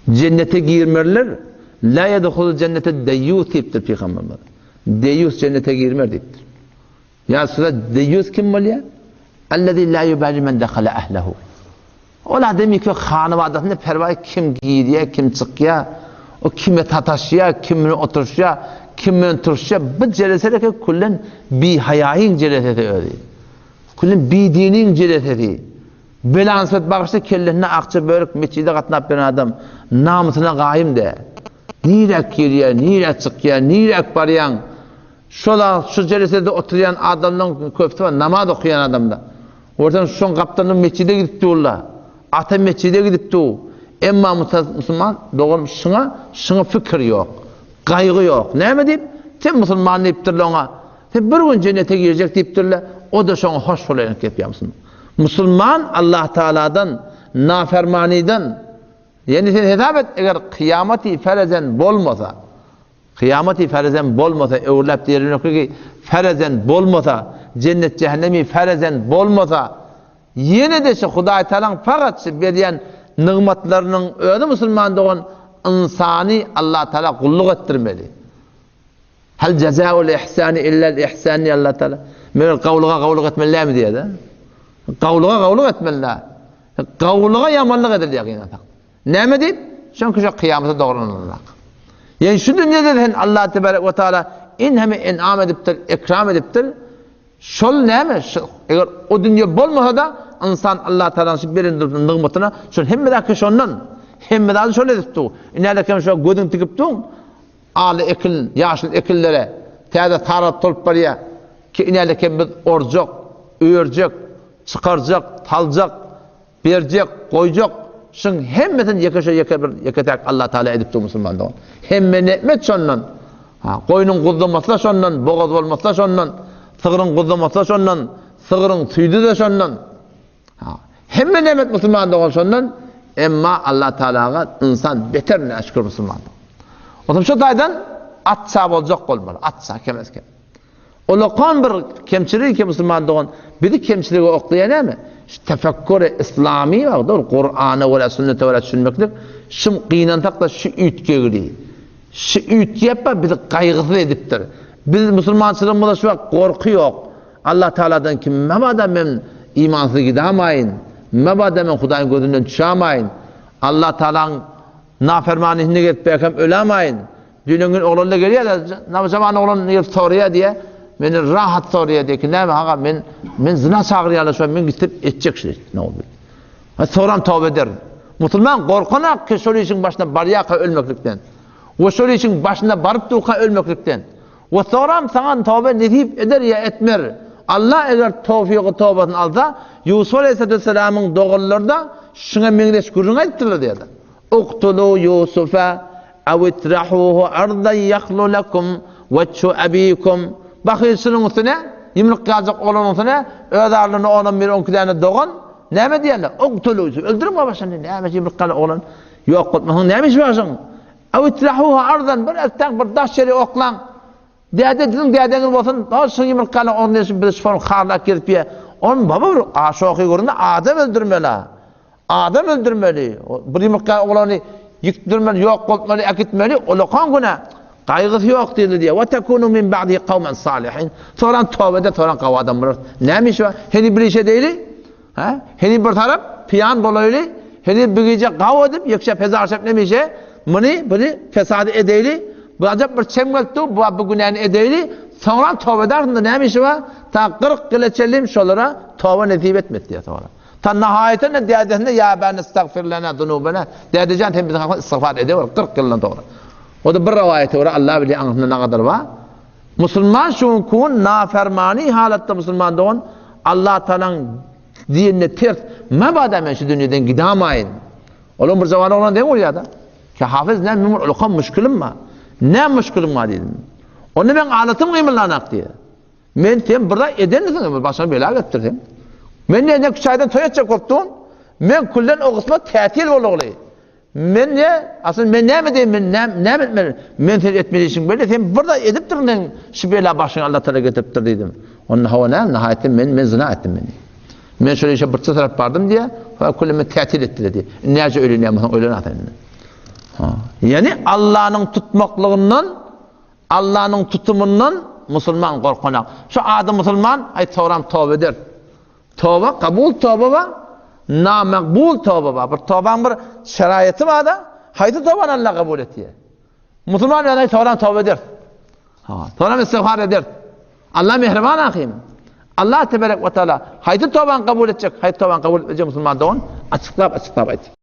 Jennete girmerler, La yedhulul jennete deýýus diýipdir pygamberimiz. Deýýus jennete girmer diýipdir. Ýa size deýýus kim bolýar? Allazi la yubali men dakhala ahlehu. Ol adam ki hanabadasynda perwaý kim girýär, kim çykýar, o kime sataşýar, kim bilen oturyşýar, kim bilen turuşýar, bu jeleseleke küllen bihaýaýyň jelesesi özi. Küllen bidiniň jelesesi. Belansat bagyşla kellesinde akja börük metjide gatnap ýören adam namysyna gaýym dä. Niräk girýär, nirä çykýar, niräk barýaň? Şol şu jelesede oturýan adamlaň köpüsi bar, namaz okaýan adamlar. Görseň şoň gapdalynda metjide gidip durlar. Ata metjide gidip dur. Emma musulman doganym şuňa, şuňa pikir ýok. Gaýgy ýok. Näme diýip? Sen musulman diýipdirler oňa. Sen bir gün jennete girjek diýipdirler. O-da şoňa hoş bolaýyn gepýär musulman. Musulman Allah Taaladan nafermanydan ýani sen hesap et eger kyýamaty ferezen bolmasa kyýamaty ferezen bolmasa öwrüläp diýermekligi ferezen bolmasa jennet jähennemi ferezen bolmasa ýene-de şu Hudaý Taalaň fakat şu berýän nygmatlarynyň özi musulman dogan ynsany Allah Taala gulluk etdirmeli. Hal jezaul ihsani illel ihsan diýýär Allah Taala. Meger gawulyga gawulyk etmeli dälmi diýýär-de. Gawulyga gawulyk etmeli däl. Gawulyga ýamanlyk edilýär gynansak. Näme diýip? Çünki şu kyýamata dogrulananok. Ýani şu dünýede sen Allah tebarek we taala inheme en'am edipdir, ekram edipdir. Şol näme? Şu, eger o dünýe bolmasa-da, ynsan Allah Taalanyň şu beren nygmatyna, şol hemme zat şondan. Hemme zady şol edip dur. Inälekem şo gözüň tikip dur. Aly ekin, ýaşyl ekinlere täze saralyp dolup barýar. Ki inälekem biz orjak, örjek, çykarjak, saljak, berjek, goýjak. Şuň hemmesini ýeke şo ýeke bir ýeke-täk Allah Taala edip dur musulman dogan. Hemme ne'met şondan. Ha, goýnuň guzlamasy-da şondan, bogaz bolmasy-da şondan, sygryň guzlamasy-da şondan, sygryň süýdi-de şondan. Hemme nemet musulman dogan şondan, emma Allah Taalaga ynsan beter näşükür musulman. Otam şu taýdan atça boljak bolmaly, atça kemez kem. Ulakan bir kemçilik ki musulman dogan bizi kemçilige oklaýan näme? Şu tefekkür islami bar, dogry Kur'ana görä, sünnete görä düşünmeklik, şu gynansak da şu üýtgegli. Şu üýtgäp bizi gaýgysyz edipdir. Biz musulmançylygymyzda şu wagt gorky ýok. Allah Tagaladan kim mabada men imansyz gidamaýyn, mabada men Hudaýyň gözünden düşamaýyn, Allah Tagalaň nafermanysyna gelip belkem ölamaýyn. Düýnen gün oglanlar gelýär-de, nabjawan oglan gelip soraýar diýýär, meni rahat soraýar diýýär ki, näme aga men men zyna çagyrýarlar şo men gitip etjek şeý. Ha soram toba ederin. Musulman gorkanak ki şol işiň başyna barýarka ölmeklikden. We şol işiň başyna baryp durka ölmeklikden. We soram saňa toba nesip eder ýa etmer. Allah eger towfygy tobasyny alsa, Ýusup aleýhissalatü wesselamyň doganlary-da şuňa meňzeş gürrüň aýdypdyrlar diýýärler. Uktulu Ýusufa aw itrahuhu ardan ýahlu lekum wejhu abikum. Bahylçylygyň üstüne, ýumruk ýaljak oglanyň üstüne öz aralarynda onam bir onki däne dogan näme diýýärler? Uktulu Ýusuf, öldüriň babaşyny, näme ýumruk ýaly oglan ýok bolmasyň näme işi bar şoň? Aw itrahuhu ardan, bir eltseň bir daş ýere oklaň. Däde siziň dädeňiz bolsun, ha şuň ýumurtgany orny şu biz şony harlap gezip ýe. On baba bir a şohy göründe adam öldürmeli. Adam öldürmeli. Bir ýumurtga oglany ýykdyrmaly, ýok bolmaly, äkitmeli, olakan günä. Gaýgysy ýok diýdi diýe. Wa takunu min ba'di qawman salihin. Soran toba eder, soran gawy adam bolar. Näme iş bar? Heni bir işe deýli. Hä? Heniz bir tarap piýan bolaýly, heniz bir gije gaw edip, ýekşep hezar şep nemişe, muny, buny fesady edeýli, bu ajap bir çem gelip dur, bu bu günäni edeýli, soňra toba edersiň-de näme işi bar? Ta 40 ýyla çenli şolara toba nesip etmedi diýýär soňra. Ta nahaýatynda dädesine ýa bani estagfir lana zunubana, dädejan sen biziň hakymyzda istigfar edewer 40 ýyldan soňra. O-da bir rowaýata görä Allah bilýär aňyrsynda nagadar bar. Musulman şu günki gün nafermany halatda musulman dogan Allah Tagalaň diýenine ters mabada men şu dünýeden gidamaýyn. Olam bir jawan oglan deň bolýar-da. Ki hafyz näme men bir ulkan müşkilim bar. Näme müşkiliň bar diýdim. Onda meň alatym gymyldanak diýýär. Men sen bir zat edensiň, bir başyňa bela gelipdir sen. Men näme küçäýden toý etjek bolup durun. Men külden o gysma tätil bolugly. Men ne, asyl men näme edeýin, men näme, näme etmeli? Men sen etmeli işiň belli, sen bir zat edipdirin, sen şu bela başyňa Allah Taala getiripdir diýdim. Onda hawa näme, nahaýatda men, men zyna etdim men. Men şol işe birçe tarap bardym diýä, ha külle men tätil etdiler diýä. Näce öýlenýän bolsaň öýlen ata indi. Ýagny Allanyň tutmaklygyndan, Allanyň tutumyndan musulman gorkanak. Şu ady musulman, aý soram toba eder. Toba kabul toba bar, namakbul toba bar. Bir tobaň bir şeraýaty bar-da, haýsy tobany Alla kabul etýär? Musulman ýagny soram toba eder. Ha, soram istigfar eder. Allah mähriban ahym. Allah tebarek we taala haýsy tobany kabul etjek, haýsy tobany kabul etmejek musulman dogan açyklap açyklap aýt.